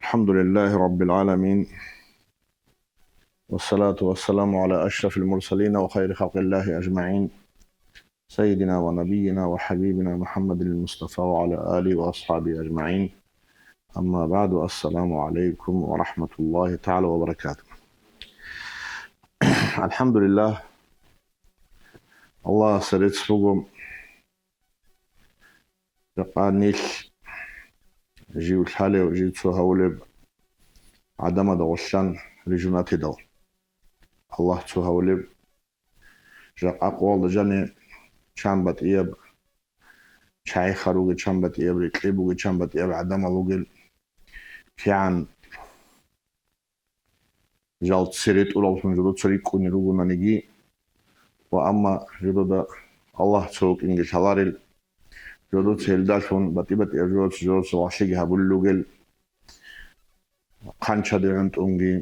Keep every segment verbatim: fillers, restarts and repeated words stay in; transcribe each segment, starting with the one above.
الحمد لله رب العالمين. والصلاة والسلام على أشرف المرسلين وخير خلق الله أجمعين. سيدنا ونبينا وحبيبنا محمد المصطفى وعلى آله وأصحابه أجمعين. أما بعد، السلام عليكم ورحمة الله تعالى وبركاته. الحمد لله. Аллагьасе рецц буго. Жакъа нилъ жив лъалев, жив цо гьавулеб гӀадамазда гъолъан рижунатидал. Аллагь цо гьавулеб, жакъа къоялда жани чан батӀияб, чагӀи хар ругел чан батӀияб, рекье бугел чан батӀияб гӀадамал ругел, кигӀан жал цере тӀураллъун жодоца рикӀкӀунел ругонаниги, ва амма жодода Аллагь цо вукӀинги лъаларел, жодоца гьелдалъун батӀи-батӀияб жодоца жодоца вагьлъиги гьабулел ругел, хъанчаде гӀунтӀунги,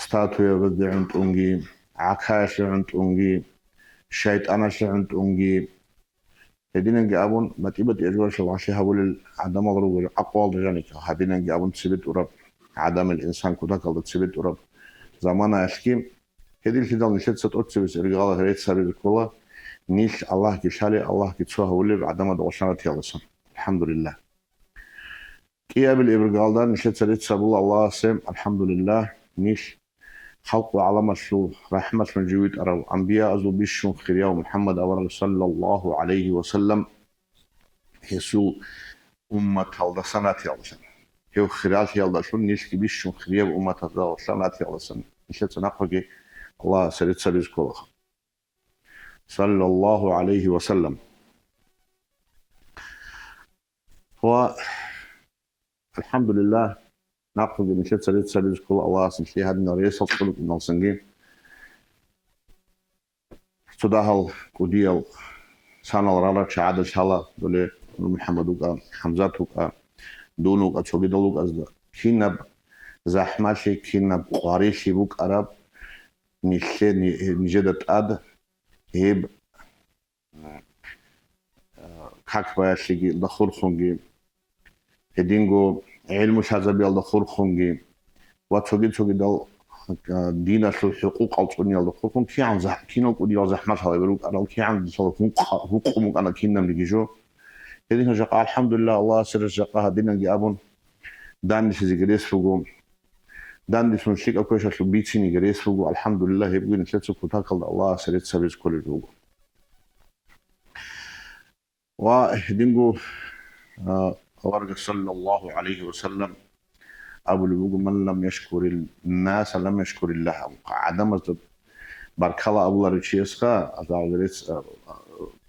статуябазде гӀунтӀунги, гӀакаялъе гӀунтӀунги, шайтӀаналъе гӀунтӀунги, гьединанги абун, батӀи-батӀи гьажуялъул гъалъи гьабулел гӀадамал руго, акъвалда жаниб гьадинанги абун цебетӀураб, гӀадамил инсан кутакалда цебетӀураб заманаялъги, гьединлъидал нилъеца тӀоцебесеб иргаялда рецц гьабизе ккола, нилъ Аллагьги лъалел, Аллагьги цо гьавулел гӀадамазда гъолъанатиялдасан. АлхӀамдулиллагь. КӀиабил иргаялда нилъеца рецц гьабула Аллагьасе, алхӀамдулиллагь, нилъ халкъ ва гӀаламалъул рахӀматлъун жив витӀарав, анбияазул бищун хирияв МухӀаммад авараг саллаллагьу гӀалайгьи ва саллам, гьесул умматалдасан ратиялдасан. Гьев хиралъиялдалъун нилъги бищун хирияб умматалдасан ратиялдасан. Нилъеца нахъеги Аллагьасе рецц гьабизе ккола. Саллаллагьу гӀалайгьи ва саллам. Ва, алхӀамдулиллагь, нахъеги нилъеца рецц гьабизе ккола Аллагьас нилъее гьадинал ресал кьурукӀиналдасанги. Цо дагьал кӀудиял санал рарал чагӀазда лъала, доле МухӀаммад вукӀа, ХӀамзат вукӀа, дун вукӀа, цогидал вукӀазда. Кинаб захӀмалъи, кинаб къварилъи букӀараб нилъе-, ни-, нижеда тӀад гьеб, а, как баялъиги, хурхунги, гьединго гӀелму лъазабиялда хурхунги ва цоги-цогидал, а, диналъул хӀукъукъал цӀуниялда хурхун кигӀан захӀ-, кинал кӀудиял захӀмалъ гьалаб рукӀарал, кигӀан гьукъ-, гьукъун букӀана кинабниги жо. Гьедин жакъа, алхӀамдулиллагь, Аллагьасе рецц, жакъа гьадинанги абун, данделъизеги рес буго. Данделъун лъикӀаб квешалъул бициниги рес буго, алхӀамдулиллагь, гьебги нилъеца кутакалда Аллагьасе рецц гьабизе кколеб буго. Ва гьединго, а, аварагас саллаллагьу гӀалайгьи ва саллам абулеб буго: «Ман лам яшкурил наса, лам яшкуриллагь», абун. ГӀадамазда баркала абуларев чиясха, а,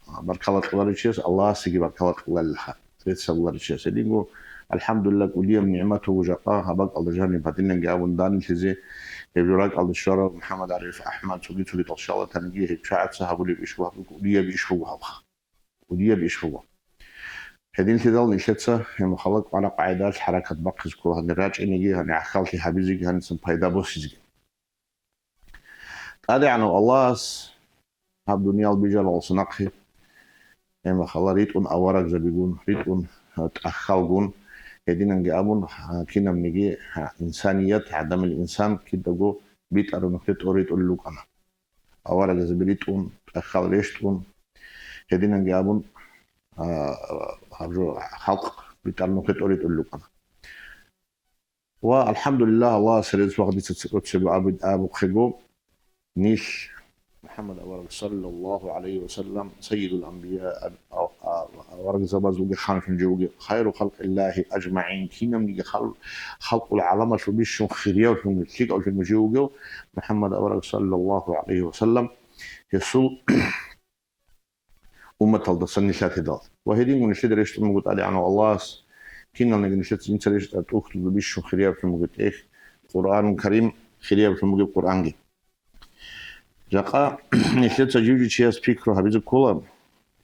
а, баркала кьоларев чияс Аллагьасеги баркала кьоларилха, рецц абуларев чияс. Гьединго, алхӀамдулиллагь, кӀудияб нигӀмат буго жакъа гьаб бакӀалда жаниб гьадинанги абун данделъизе, гьеб жо ракӀалде щварав МухӀаммад ГӀариф АхӀмад, цоги-цоги тӀалъала таниги гьеб чагӀаца гьабулеб иш буго, кӀудияб иш буго гьабха. КӀудияб иш буго. Гьединлъидал нилъеца гьеб мехалда кӀвараб къагӀидалъ хӀаракат бахъизе ккола, гьанир рачӀинеги, гьанир гӀахьаллъи гьабизеги, гьанисан пайда босизеги. ТӀадегӀанав Аллагьас гьаб дуниял бижаралдаса нахъе, гьеб мехалда ритӀун аварагзабигун, ритӀун, а, тӀахьалгун, гьединанги абун, а, кинабниги, а, инсаният, гӀадамил инсан кидаго битӀараб нухде тӀоритӀулел рукӀана. Аварагзаби ритӀун, тӀахьал рещтӀун, гьединанги абун, а, гьаб жо халкъ битӀараб нухде тӀоритӀулел рукӀана. Ва, алхӀамдулиллагь, Аллагьасе рецц, вагь, дица цебе аб-, абухъего, нилъ МухӀаммад авараг, саллаллагьу гӀалайгьи ва саллам, сайидул анбия, а-, а-, а-, аварагзабазулги ханлъун жив вугев, хайру халкъиллагьи ажмагӀин, кинабниги хал-, халкъул гӀаламалъул бищун хириявлъун, лъикӀавлъун жив вугев МухӀаммад авараг, саллаллагьу гӀалайгьи ва саллам, гьесул умматалдасан нилъ ратидал. Ва гьединго нилъеда рещтӀун буго ТӀадегӀанав Аллагьас, киналниги нилъеца жинца рещтӀараб тӀухьдузда бищун хирияблъун бугеб тӀехь, Къуръанул Карим, хирияблъун бугеб Къуръанги. Жакъа нилъеца жив-жив чияс пикру гьабизе ккола,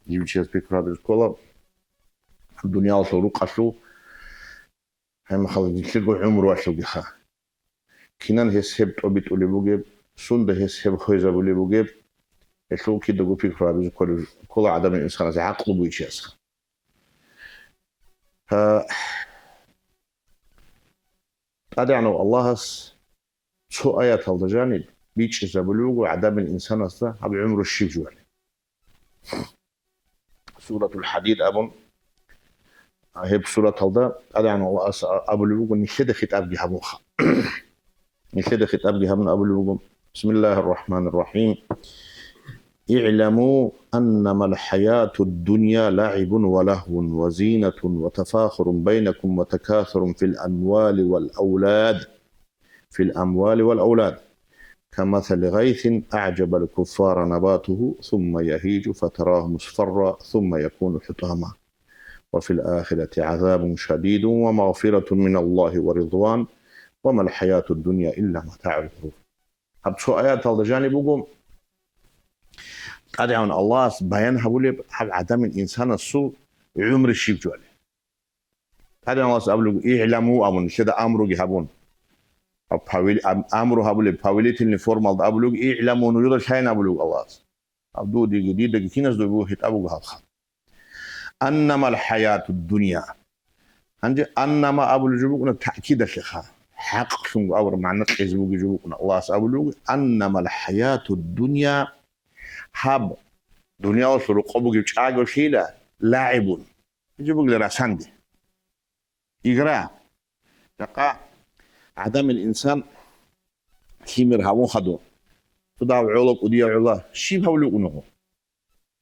жив-жив чияс пикру гьабизе ккола, дуниялалъул рукъалъул, гьеб мехалда нилъерго гӀумруялъулгиха. Кинан гьес гьеб тӀобитӀулеб бугеб, сунда гьес гьеб хвезабулеб бугеб, гьелъул кидаго пикру гьабизе кколеб-, ккола гӀадамил инсанас, гӀакълу бугев чиясха. Гьа, ТӀадегӀанав Аллагьас цо аяталда жаниб бичӀчӀизабулеб буго гӀадамил инсанасда гьаб гӀумру щиб жоялъ. Суратул ХӀадид абун, гьеб сураталда ТӀадегӀанав Аллагьас абулеб буго, нилъеда хитӀабги гьабунха. Нилъеда хитӀабги гьабун абулеб буго: بسم الله الرحمن الرحيم. اعلموا أنما الحياة الدنيا لعب ولهو وزينة وتفاخر بينكم وتكاثر في الأموال والأولاد، في الأموال والأولاد، كمثل غيث أعجب الكفار نباته ثم يهيج فتراه مصفرا ثم يكون حطاما، وفي الآخرة عذاب شديد ومغفرة من الله ورضوان، وما الحياة الدنيا إلا متاع الغرور. Гьаб цо аяталда жаниб буго, ТӀадегӀан Аллагьас баян гьабулеб гьаб гӀадамил инсанасул гӀумру щиб жоялъ. ТӀадегӀан Аллагьас абулеб буго: «ИгӀламу», – абун, нилъеда амруги гьабун. Гьаб павел-, ам-, амру гьабулеб, повелительный формалда абулеб буго: «ИгӀламу», нужеда лъайин абулеб буго Аллагьас. Гьаб дудаги, дидаги киназдаги буго хитӀаб буго гьабха. «Аннамал хӀаятуд дунья». Гьанже «аннама» абулеб жо букӀуна таъкидалъеха, хӀакълъун абураб магӀна кьезе бугеб жо букӀуна. Аллагьас абулеб буго: «Аннамал хӀаятуд дунья», гьаб дуниялалъул рокъоб бугеб чӀаголъила, лагӀибун. Гьеб жо бугила расанди. Игра. Жакъа гӀадамил инсан лъимер гьавун хадур. Цо дагьав гӀола, кӀудияв гӀола. Щиб гьавулев вукӀунаго?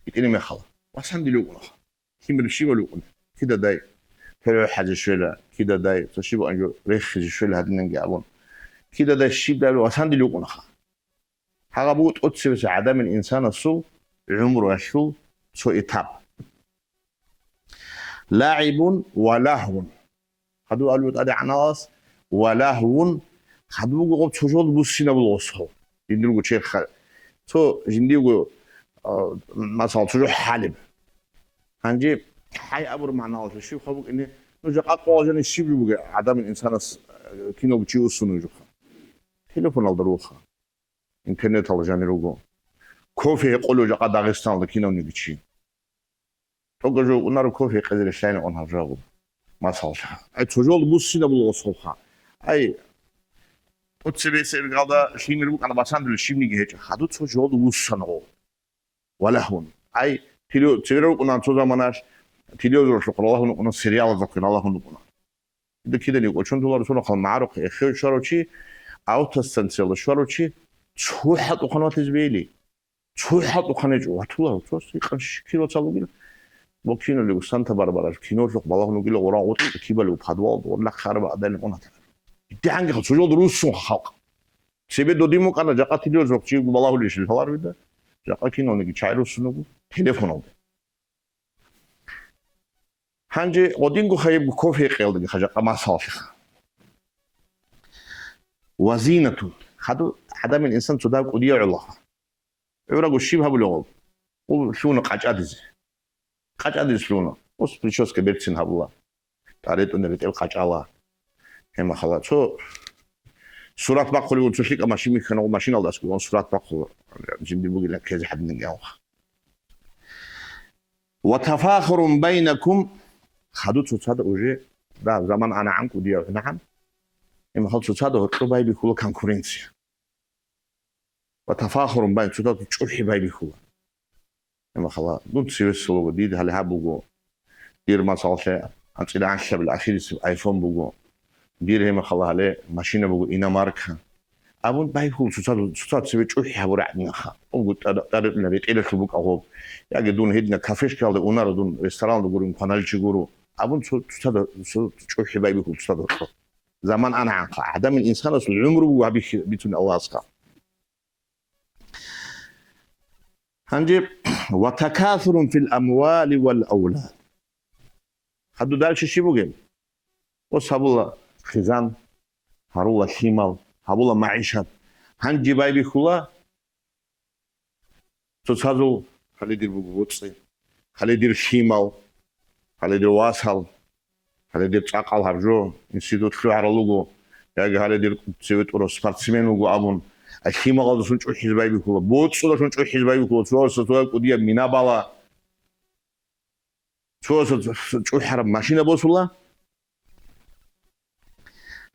ГьитӀинаб мехалъ. Васандилев вукӀунаха. Лъимер щиб гьавулев вукӀуна? Кидадай гьоркьоб хӀезе щвела, кидадай цо щиб анжу рехизе щвела гьадинанги абун. Кидадай щиб гьавулев васандилев вукӀунаха. Гьагъаб буго тӀоцебесеб гӀадамил инсанасул гӀумруялъул цо этап. ЛагӀибун ва лагьвун. Хадуб абулеб ТӀадегӀан Аллагьас: «Ва лагьвун», хадуб буго гъоб цо жолда буссинабул гъосул. Жиндирго черх, цо жиндирго, а, масала, цо жо хӀалеб. Гьанже хӀай абураб магӀналъулъ щиб хъван букӀине, ну, жакъа къоялъ жаниб щиб жо буго гӀадамил инсанас, а, киналго чи уссун вугевха? Телефоналда ругоха. Интернеталда жанир руго. Кофе гьекъолев жакъа Дагъистаналда кинавниги чи. ТӀокӀаб жо вукӀунаро кофе гьекъезе релълъайин ун гьаб жо гьабун. Масалалъ. Ай, цо жолда буссинабул гъосулха. Ай, тӀоцебесеб иргалда лъимер букӀана, басандулел щибниги гьечӀо. Хадуб цо жолда вуссана гъов. Ва лагьвун. Ай, теле-, цеве рукӀуна цо заманалъ, телевизоралъухъ ралагьун вукӀуна, сериалазухъ ралагьун вукӀуна. Дида киданиги кӀочон толаро, цо рахъал магӀарухъе эхизе щварав чи, автостанциялда щварав чи, цо хӀалтӀухъан ватизе бегьилищ. Цо хӀалтӀухъан гьечӀо, ватула, цо сикъан щикил вацал вугила. Бо кинолего Санта-Барбара, кинолъухъ балагьун вугила, гъоран гъутӀ кибалев подвалда, гъорла харба адалин къунатана. ИтдигӀанги цо жолда руссун халкъ. Цебе додин букӀана, жакъа телевизоралъухъ чи балагьулищ лъаларвида, жакъа киналниги чагӀи руссун вуго телефоналда. Гьанже гъодинго хайиб кофе гьекъеялдаги хъа жакъа масалалъеха. Ва зинатун. Хадуб гӀадамил инсан цо дагьаб кӀудияв гӀолаха. ГӀураго щиб гьабулев гъов? Гъов лъугьуна къачӀадизе. КъачӀадизе лъугьуна. Ус прическа берцин гьабула. ТӀаретӀунеб бетӀер къачӀала. Гьемахала цо сурат бахъулев цо лъикӀаб машин бихьана, гъов машиналда аскӀован сурат бахъула. Жинди бугилан ккезе гьадинанги гьавха. Ва тафахурун байнакум, хадуб цоцазда уже, да, заман анагӀан кӀудияв гьунагӀан, гьемахал цоцазда гьоркьоб байбихьула конкуренция. Ва тафахурун байн, цоцазда чӀухӀи байбихьула. Гьемахала, дун цевесел вуго, дид гьале гьаб буго, дир масалалъе анцӀила анлъабил ахирисеб айфон буго, дир гьемахала гьале машина буго, иномарка. Абун байбихьула цоцазда, цоцазда цеве чӀухӀи гьабураб гӀадинаха. Уго тӀад-, тӀадегӀанав ретӀелалъул букӀа гъоб. Яги дун гьедина кафешкалда унаро, дун рестораналда гуро, кваналичи гуро. Абун цо-, цоцазда цо чӀухӀи байбихьула цоцазда гьоркьоб. Заман анагӀанха. ГӀадамил инсанасул гӀумру буго гьабихьи бицун Аллагьасха. Гьанже, ва такасурун фил амвали вал авлад. Хадуб дальше щиб бугеб? Ус гьабула хизан, гьарула лъимал, гьабула магӀишат. Гьанже байбихьула цоцазул, гьале дир буго боцӀи, гьале дир лъимал, гьале дир васал, гьале дир цӀакъал гьаб жо, институт лъугӀарал руго, яги гьале дир цеве тӀурав спортсмен вуго абун, лъималалдасун чӀухӀизе байбихьула, боцӀудалъун чӀухӀизе байбихьула, цоясда цояб кӀудияб мина бала, цоясда чӀухӀараб машина босула.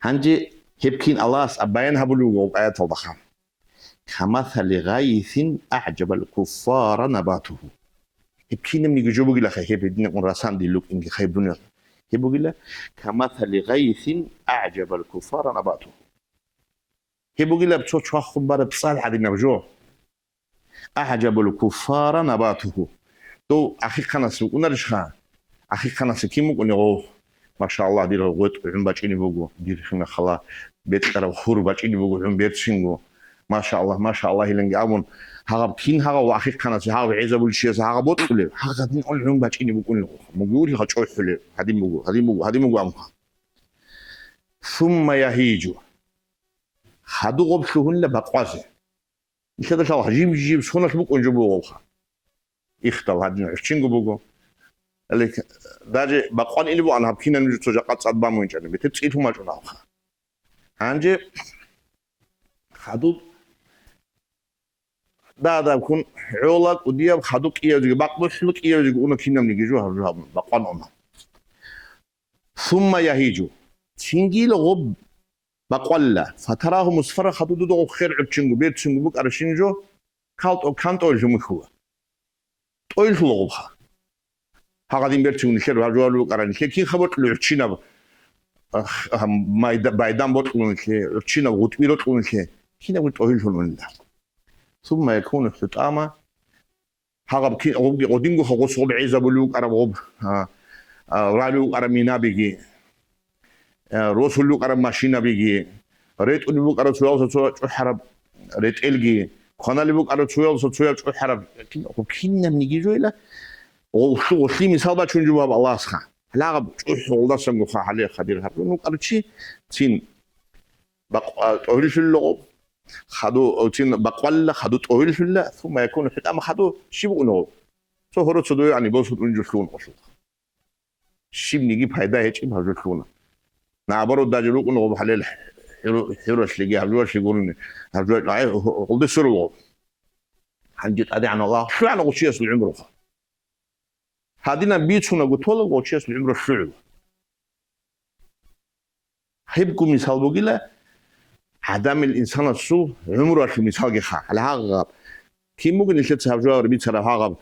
Гьанже Гьеб кин Аллагьас аб-, баян гьабулев вуго гьеб аяталдаха. «Камасали гъайсин а'жабал куффара набатугьу». Гьеб кинабниги жо бугилаха, гьеб гьединаб расан дилукӀинги хайб дуниял. Гьеб бугила, «Камасали гъайсин а'жабал куффара набатугьу». Гьеб бугилаб цо чвахун бараб цӀар гьадинаб жо. «АгӀжабул куффара набатугьу». Дов ахихъанас вукӀунарищха? Ахихъанас кин вукӀунев гъов? Машаллагь, дир гъветӀ гӀун бачӀине буго, дир химахъала бекьараб хур бачӀине буго гӀун берцинго. Машаллагь, машаллагь иланги абун, гьагъаб кин гьагъав ахихъанас, гьагъаб гӀезабулев чияс гьагъаб бокьулев? Гьагъадин гӀун бачӀине букӀунел гъов. Мугури гьачӀохӀулев, гьадин буго, гьадин буго, гьадин буго абунха. Сумма ягьижу. Хадуб гъоб лъугьунила бакъвазе. Нилъеда лъала жиб-жиб соналъ букӀун жо бугоха. Ихтал гьадин гӀурччинго буго. Гьале даже бакъван илеб бугӀан гьаб кинаб жо цо жакъа цӀад бамунчӀани, бетер цӀилъун бачӀун абха. Гьанже хадуб дадаб ккун гӀола кӀудияб хадуб кӀиявзеги, бакъбухӀлу кӀиявзеги уна кинабниги жо гьаб жо гьабун, бакъван уна. Сумма ягьижу. Цинги гъоб бакъвалла. Фатарагьу мусфарра, хадуб дуда гъоб хер гӀурччинго, берцинго букӀарабщин жо, кантӀо-, кантӀоялъ жумухьула. ТӀоялъула гъобха. Гьагъадин берцинго нилъер гьаб жо гьабулеб букӀараб, нилъер кин хабар кьула гӀурччинаб, ах, ах, майда-, байдан бокьула нилъер, гӀурччинаб гъутӀби рокьула нилъер. Кинабго тӀоялъун унила. Сумма якуну хӀутӀама. Гьагъаб ки-, гъобги гъодингоха гъос гъоб гӀезабулев вукӀараб гъоб, а, а, ралев вукӀараб минабиги, а, росулев вукӀараб машинабиги, ретӀунеб букӀараб цоялъа цо чӀухӀараб ретӀелги, кваналеб букӀараб цоялъа цояб чӀухӀараб, гъоб кинабниги жойила, гъолъу-, гъолъи мисал бачун жо бугеб Аллагьасха. Гьалагъаб чӀухӀ гъолдасангоха гьале хадир гьабун вукӀарав чи, цин бакъ-, а, тӀогьиллъулила гъоб, хадуб, цин бакъвалила, хадуб тӀогьиллъулила, сумма якуну хӀутӀама, хадуб щиб букӀуна гъоб? Цо гьоро цо дойгӀани босун унжулъун къолъулха. Щибниги пайда гьечӀеб гьаб жо лъугьуна. Наоборот, даже рукӀуна гъоб гьалел хӀур-, хӀуралъеги гьаб жоялъе гурони, гьаб жо, гӀай, гъолде сверула гъоб. Гьанже ТӀадегӀан Аллагь лъугӀана гъов чиясул гӀумруха. Гьадинаб бицунаго тола гъов чиясул гӀумру лъугӀула. Гьебго мисал бугила гӀадамил инсанасул гӀумруялъул мисалгиха. Гьале гьагъаб. Кин бугин нилъеца гьаб жаваб бицараб гьагъаб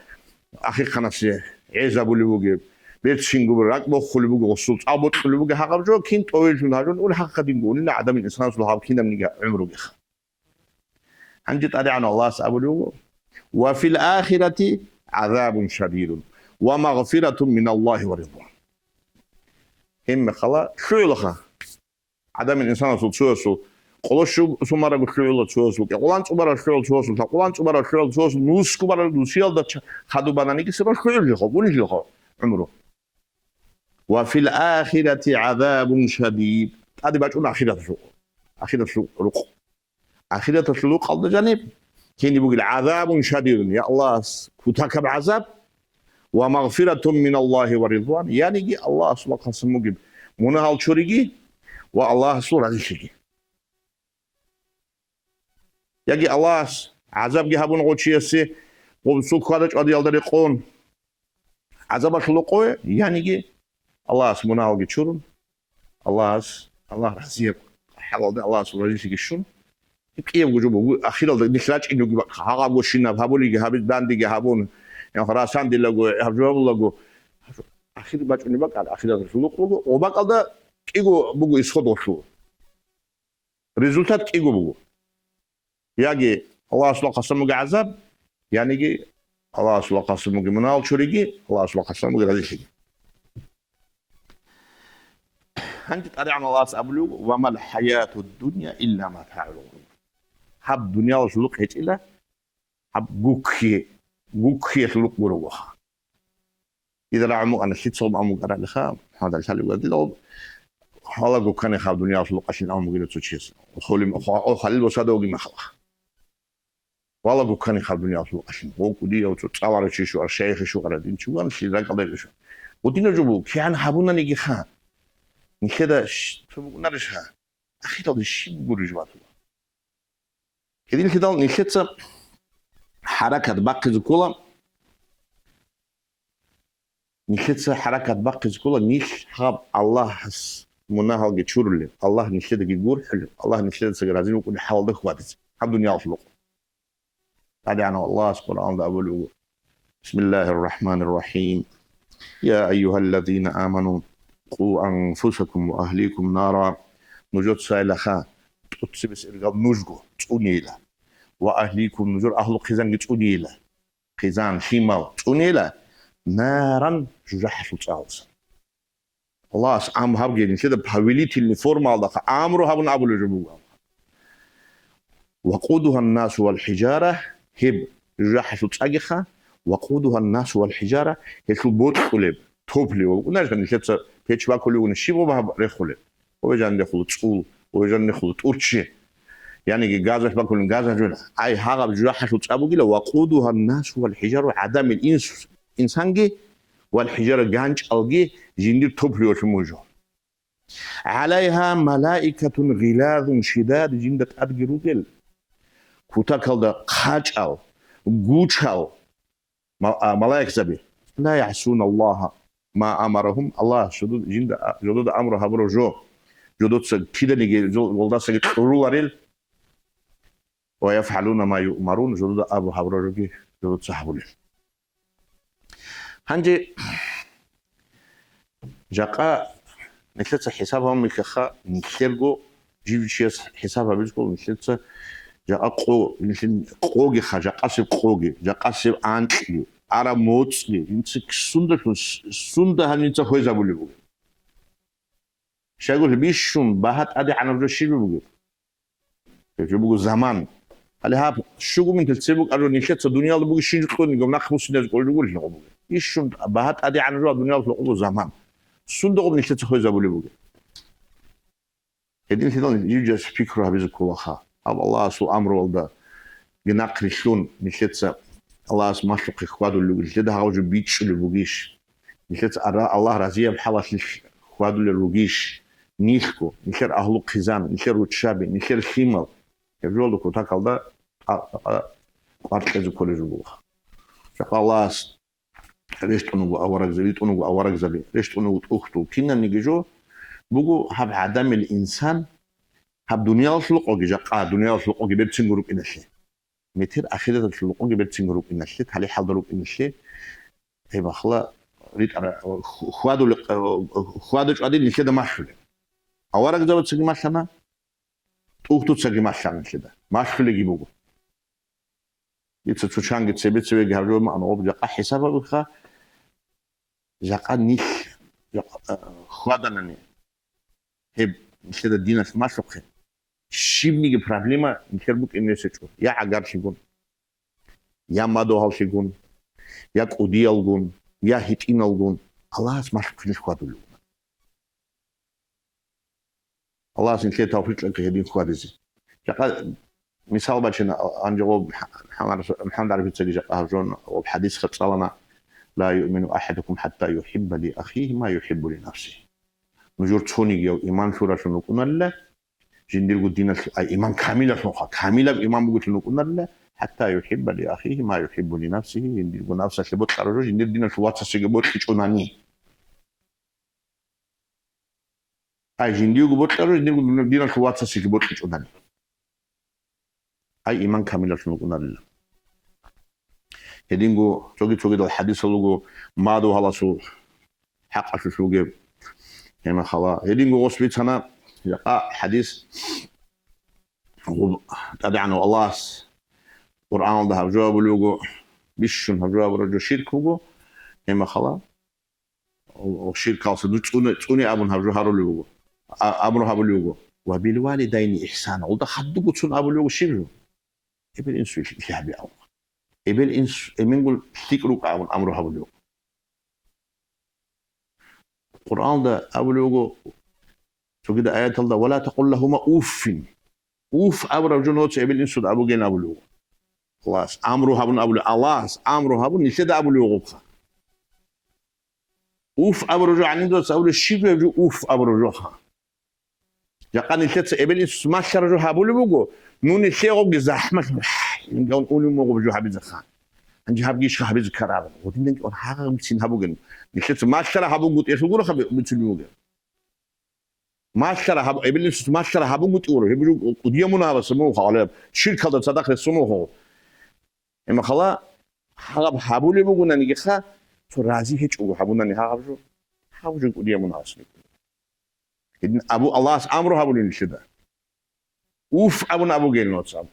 ахихъанасе гӀезабулев вугеб, берцинго ракӀ бохулеб буго, гъусул цӀа бокьулеб буго гьагъаб жо, кин тӀовеллъун гьажун, ул хӀакъадинго унила гӀадамил инсанасул гьаб кинабниги гӀумругиха. Гьанже ТӀадегӀан Аллагьас абулев вуго: «Ва фил ахирати гӀазабун шадидун, ва магъфиратун миналлагьи ва ридван». Гьебмехалъ лъугӀулаха гӀадамил инсанасул цоясул къоло щу-, сумарагу лъугӀула цоясул, кӀикъолан цӀубараб лъугӀула цоясул, лъабкъолан цӀубараб лъугӀула цоясул, нусгу бараб нусиялда ча-, хадуб бананиги сиба лъугӀуллъиха, унлъиха гӀумру. «Ва фил ахирати гӀазабун шадид». ТӀаде бачӀун ахираталъул, ахираталъул рукъ. Ахираталъул рукъалда жаниб кин бугил гӀазабун шадидун, я Аллагьас кутакаб гӀазаб, ва магъфиратун миналлагьи ва ридван, яниги Аллагьасул рахъалъан бугеб мунагьал чуриги ва Аллагьасул разилъиги. Яги Аллагьас гӀазабги гьабун гъов чиясе, гъов цо квада-чӀвадиялда рекъон гӀазабалъул рокъове, яниги Аллагьас мунагьалги чурун, Аллагьас, Аллагь разияб хӀалалда Аллагьасул разилъиги щун, гьеб кӀиябго жо буго, ахиралда нилъ рачӀинеги бакӀ, гьагъабго щинаб гьабулеги гьабиз, дандеги гьабун, я, расандилаго, гьаб жо гьабулаго, ахир бачӀунеб бакӀ, ахираталъул рукъ буго, ва бакӀалда кӀиго буго исход гъолъул. Результат кӀиго буго. Яги Аллагьасул рахъалъан буго гӀазаб, яниги Аллагьасул рахъалъан буго мунагьал чуриги, Аллагьасул рахъалъан буго разилъиги. Гьанже ТӀадегӀан Аллагьас абулев: «Ва мал хӀаятуд дунья илля матагӀул гъурур». Гьаб дуниялалъул рукъ гьечӀила, гьаб гукки-, гуккиялъул рукъ гуро гъоха. Дида рагӀун букӀана, лъицаго аму букӀаралиха, гьадал лъалеб гьадилав, гьалаго ккани хаб дуниялалъул къалъин аму бугила цо чияс. Холим, хо-, о, халил босадавги махалха. Валаго ккани хаб дуниялалъул къалъин. Гъов кӀудияв цо цӀаларав чи щугӀар, шайихи щугӀара, дин чи ван, лъил ракӀалда иша. Гъудина жо буго, кигӀан гьабунаниги ха. Нилъеда щ-, цо букӀунарищ ха? Ахиралда щиб гурищ батула? Гьединлъидал нилъеца хӀаракат бахъизе ккола, нилъеца хӀаракат бахъизе ккола, нилъ гьаб Аллагьас мунагьалги чурулеб, Аллагь нилъедаги гурхӀулеб, Аллагь нилъедасаги разил вукӀунеб хӀалалда хьвадизе гьаб дуниялалъул рокъоб. ТӀадегӀанав Аллагьас Къуръаналда абулеб буго: «Бисмиллагьир рахӀманир рахӀим. Я айюгьаллазина аману, къу анфусакум ва агьликум нара». Нужецайилаха, тӀоцебесеб иргаялда нужго цӀунейила, ва агьликум, нужер агьлу-хъизанги цӀунейила, хъизан, лъимал цӀунейила, наран, жужахӀалъул цӀаласа. Аллагьас ам гьабги нилъеда повелительный формаялдаха амру гьабун абулеб жо буго. «Вакъудугьан-насу вал-хӀижара», гьеб жужахӀалъул цӀагиха, «вакъудугьан-насу вал-хӀижара», гьелъул бокьулеб, топливо букӀунарищ, нилъеца печ бакулев вугони щиб гьеб рехулеб? Гьеб жаниб рехула цӀул, гьеб жаниб рехула тӀурччи. Яниги газалъ бакулин газалъ жуна. Ай, гьагъаб жужахӀалъул цӀа бугила, «вакъудугьан-насу вал-хӀижару», гӀадамил инсус, инсанги, «вал-хӀижара», ганчӀалги жиндир топливолъун бугеб жо. «ГӀалайгьа малаикатун гъилазун шидад», жинда тӀадги ругел, кутакалда хъачӀал, гучал ма-, а, малаикзаби. «Ла ягӀсуна Аллагьа ма амарагьум», Аллагьас жодо-, жинда, а, жодода амру гьабураб жо, жодоца киданиги жо-, жолдасаги кьуруларел, «ва яфгӀалуна ма юъмарун», жодода абу гьабураб жоги жодоца гьабулел. Гьанже жакъа нилъеца хӀисаб гьабун бихьаха, нилъерго жив-жив чияс хӀисаб гьабизго нилъеца жакъа къо-, нилъер къогиха, жакъасеб къоги, жакъасеб анкьги, араб моцӀги, жинца сундалъун, сунда гьанинца хвезабулеб бугеб. Щайгурелъул бищун багьа тӀадегӀанаб жо щиб бугеб? Гьеб жо буго заман. Гьале гьаб щуго минуталъ цебе букӀараб жо нилъеца дуниялда бугебщинаб жо кьун, гьеб нахъ буссиназе кӀолеб жо гуро гьаб бугеб. Ищун багьа тӀадегӀанаб жо гьаб дуниялалъул рокъоб буго заман. Сундагъоб нилъеца хвезабулеб бугеб? Гьединлъидал жив-жив чияс пикру гьабизе кколаха. Гьаб Аллагьасул амруялда нахърилълъун нилъеца Аллагьас малъухъе хьвадулел ругел, нилъеда гьаб жо бичӀчӀулеб бугищ? Нилъеца ара-, Аллагь разияб хӀалалъулъ хьвадулел ругищ? Нилъго, нилъер агьлу-хъизан, нилъер руччаби, нилъер лъимал. Гьеб жоялда кутакалда къа-, къа-, къа-, къваркьезе кколел руго. Жакъа Аллагьас рещтӀун вуго аварагзаби, ритӀун вуго аварагзаби, рещтӀун вуго тӀухьдул. Кинабниги жо буго гьаб гӀадамил инсан, гьаб дуниялалъул къоги, жакъа дуниялалъул къоги берцинго рукӀиналъе. Метер ахираталъул къоги берцинго рукӀиналъе, талихӀалда рукӀиналъе, гьеб ахла ритӀара-, ху-, хьвадуле-, хьвада-чӀвади нилъеда малъулеб. Аварагзабацаги малъана, тӀухьдуцаги малъана нилъеда. Малъулеги буго. Дица цо чанги цебе-цебеги гьаб жо ман гъоб жакъа хӀисаб гьабиха, жакъа нилъ, жакъа, а, хьваданани. Гьеб нилъеда диналъ малъухъе. Щибниги проблема нилъер букӀин несечӀо. Я гӀагарлъигун, я мадугьаллъигун, я кӀудиялгун, я гьитӀиналгун. Аллагьас малъухъе нилъ хьвадулев вуго. Аллагьас нилъее тавфикъ кьеги гьедин хьвадизе. Жакъа мисал бачина, гьанже гъоб МухӀаммад ГӀарифицаги жакъа гьаб жо гъоб хӀадисха цӀалана: «Ла юъмину ахӀадукум хӀатта юхӀибба ли ахихи ма юхӀиббу ли нафсихи». Нужер цонигияв иман лъуралъун вукӀунарила, жиндирго диналъ-, ай, иман камилалъунха, камилаб иман бугелъун вукӀунарила, «хӀатта юхӀибба ли ахихи ма юхӀиббу ли нафсихи», жиндирго нафсалъе бокьараб жо жиндир диналъул вацасеги бокьичӀунани. Ай, жиндиего бокьараб жо жиндирго диналъул вацасеги бокьичӀунани. Ай, иман камилалъун вукӀунарила. Гьединго цоги-цогидал хӀадисал руго, мадугьаласул хӀакъалъулъ бугеб. Гьеб мехалъ гьединго гъос бицана, жакъа хӀадис, гъоб-, ТӀадегӀанав Аллагьас Къуръаналда гьаб жо абулеб буго, бищун гьаб жо абураб жо ширк буго. Гьеб мехалъ ширкалъа дур цӀуне, цӀуне абун гьаб жо гьарулев вуго. А-, амру гьабулев вуго. «Ва бил валидайни ихсана». Гьелда хадуб цун абулев вуго щиб жо? Эбел-инсуе лъикӀлъи гьабе абун. Эбел-инс эменгун лъикӀ рукӀа абун амру гьабулев вуго. Къуръаналда абулев вуго, цогида аяталда: «Ва ла такъул лагьума уффин». Уф абураб жо нуца эбел-инсуда абугейин абулев вуго. Аллагьас амру гьабун абулев, Аллагьас амру гьабун нилъеда абулев вуго. Уф абураб жо гӀадинас абулеб щиб гьеб жо уф абураб жо, ха? Жакъа нилъеца эбел-инсуца малъараб жо гьабулеб буго, ну, нилъее гъобги захӀмалъун, ингалъун унев мугъаб жо гьабизе, ха. Гьанже гьабги иш гьабизе ккараб. Гъодинанги гьагъабцин гьабугин. Нилъеца малъараб гьабунгутӀиялъул гуро гьаб-, бицунев вугеб. Малъара гьаб-, эбелинсус малъара гьабунгутӀи гуро, гьеб жо кӀудияв мунагьабаса мун хъалеб, ширкалда цадахъ ресун вуго. Имахъала гьаб гьабулеб бугонаниги-ха, цо рази гьечӀого гьабунани гьагъаб жо, гьаб жо кӀудияв мунагьабас. Гьедин абу Аллагьас амру гьабулин нилъеда. Уф абун абугейин нуца.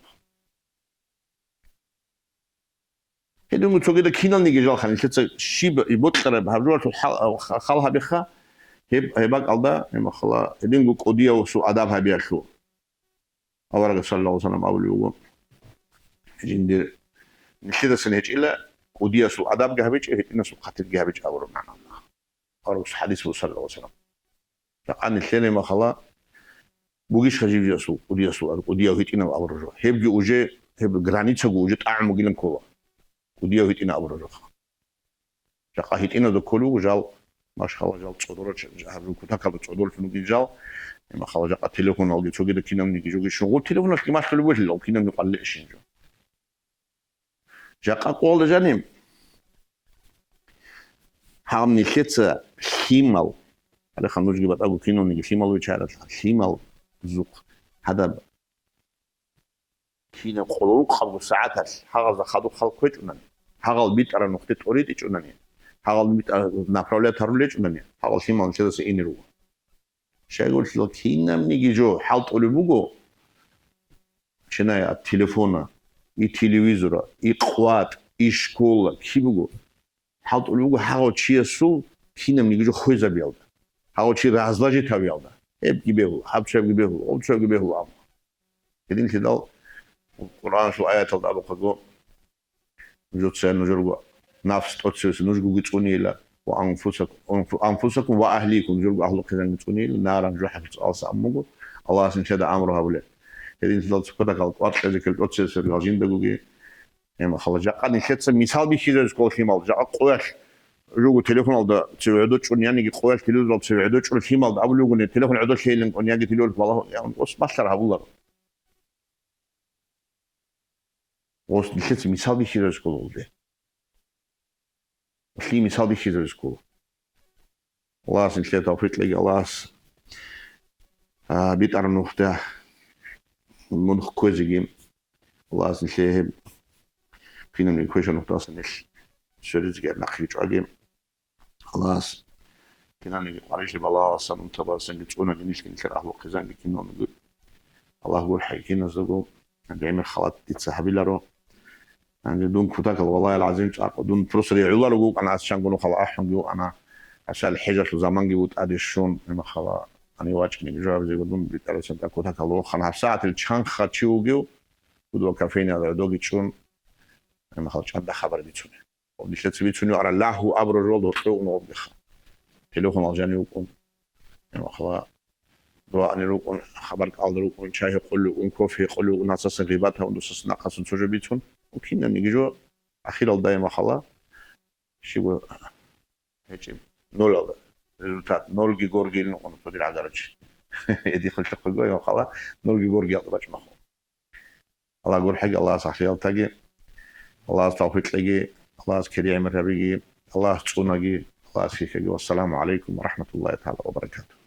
Гьединго цогидал киналниги жалха, нилъеца щиб бокьараб гьаб жоялъул хал, хал гьабиха, гьеб, гьеб бакӀалда, имахъала, гьединго кӀудиясул адаб гьабиялъул. Аварагас саллаллагьу гӀалайгьи ва саллам абулеб буго: «Жиндир нилъедасан гьечӀила кӀудиясул адабги гьабичӀеб, гьитӀинасул хъатирги гьабичӀеб», абураб магӀна. Аварагас хӀадис буго, саллаллагьу гӀалайгьи ва саллам. Жакъа нилъеда, имахъала, бугищха жив-живасул кӀудиясул, кӀудияв гьитӀинав абураб жо? Гьебги уже, гьеб границаго уже тӀагӀун бугилан ккола. КӀудияв гьитӀинав абураб жоха. Жакъа гьитӀиназда кколеб буго жал, машгьала, жал цӀодорал, гьаб жо кутакалда цӀодорлъун ругел жал, имахъала, жакъа телефоналги цогидал кинабниги жоги щун, гъур телефоналъги малъулеб бугелъул, кинабниги къвалилищин жо. Жакъа къоялда жаниб, гьаб нилъеца лъимал, гьалеха нужги батӀаго киналниги лъимал вичаралъа, лъималзухъ гьадаб кинаб къуллукъабго сагӀаталъ гьагъазда хадуб хал кквечӀунани, гьагъал битӀараб нухде тӀоритӀичӀунани, гьагъал битӀараб направлять гьарулечӀунани, гьагъал лъимал нилъедаса ине руго. Щайгурелъул кинабниги жо хӀалтӀулеб буго, чиная, от телефона, и телевизора, и къватӀ, и школа, киб буго. ХӀалтӀулеб буго гьагъав чиясул кинабниги жо хвезабиялда, гьагъав чи разложить гьавиялда. Гьебги бегьула, гьаб чабги бегьула, гъоб чабги бегьула, амма. Гьединлъидал Къуръаналъул аяталда абухъаго, нужеца нужерго нафс тӀоцевеса нужгоги цӀунейила, ва анфусак-, анфу-, анфусакум ва агьликум, нужерго агьлу-хъизанги цӀунейила, наран, жужахӀалъул цӀалса аммуго, Аллагьас нилъеда амру гьабулеб. Гьединлъидал цохъадахъал къватӀ кьезе ккел тӀоцевесел жал жиндаго бугин, гьеб махала. Жакъа нилъеца мисал бихьизарис ккола лъимал, жакъа къоялъ жуго телефоналда цеве гӀодочӀун, яниги къоялъ телевизоралда цеве гӀодочӀун лъималда абулев бугони, телефон гӀодолъейилан кӀун, яги телефон балагьун, я, ос малъара гьабуларо. Ос нилъеца мисал бихьизарис ккола гьелде. Лъие мисал бихьизарис ккола. Аллагьас нилъее тавфикъ кьеги, Аллагьас, а, битӀараб нухда мун кквезеги, Аллагьас нилъее гьеб кинабниги кквечӀеб нухдасан нилъ сверизеги, нахъеги чӀваги. Аллагьас кинабниги къварилъи балагьалдасан, унтабаздасанги цӀунаги, нилъги нилъер агьлу-хъизанги киналниги. Аллагь гурхӀаги киназдаго, гӀемер халат дица гьабиларо. Гьанже дун кутакал, валлагьи гӀазим, цӀакъ дун просто регӀуларого вукӀана, ас чанго нухал ахӀунги вукӀана, гьасал хӀежалъул заманги ву тӀаде щун, гьеб махала гьанив вачӀинеги жо гьабизего дун битӀарасан тӀад кутакал вохана. ГьабсагӀатил чанха чи вугев, гьудул кофейнияда гӀодоги чӀун, гьеб махала чӀанда хабар бицунеб. Нилъеца бицунеб ара лагьу абураб жолда гьоркьов ун гъобгиха. Телефонал жанив вукӀун. Гьеб махала дугӀаанил рукӀун, хабар кӀалда рукӀун, чай гьекъолев вукӀун, кофе гьекъолев вукӀун, гьасасан гъибат гьавун, дусаца нахъасан цо жо бицун, кинабниги жо ахиралда гьеб махала щибго гьечӀеб, нолалда. Результат нолги горги илин вукӀун цо дир гӀагарачи. Эдихъ хъулъухъего гьеб махала нолги горги алда бачӀ маху. Аллагь гурхӀеги, Аллагьас гӀахлиялтаги, Аллагьас тавфикъ кьеги, Аллагьас кири гӀемер гьабиги, Аллагьас цӀунаги, Аллагьас хьихьеги. Вассаламу гӀалайкум ва рахӀматуллагьи тагӀала ва баракатугь.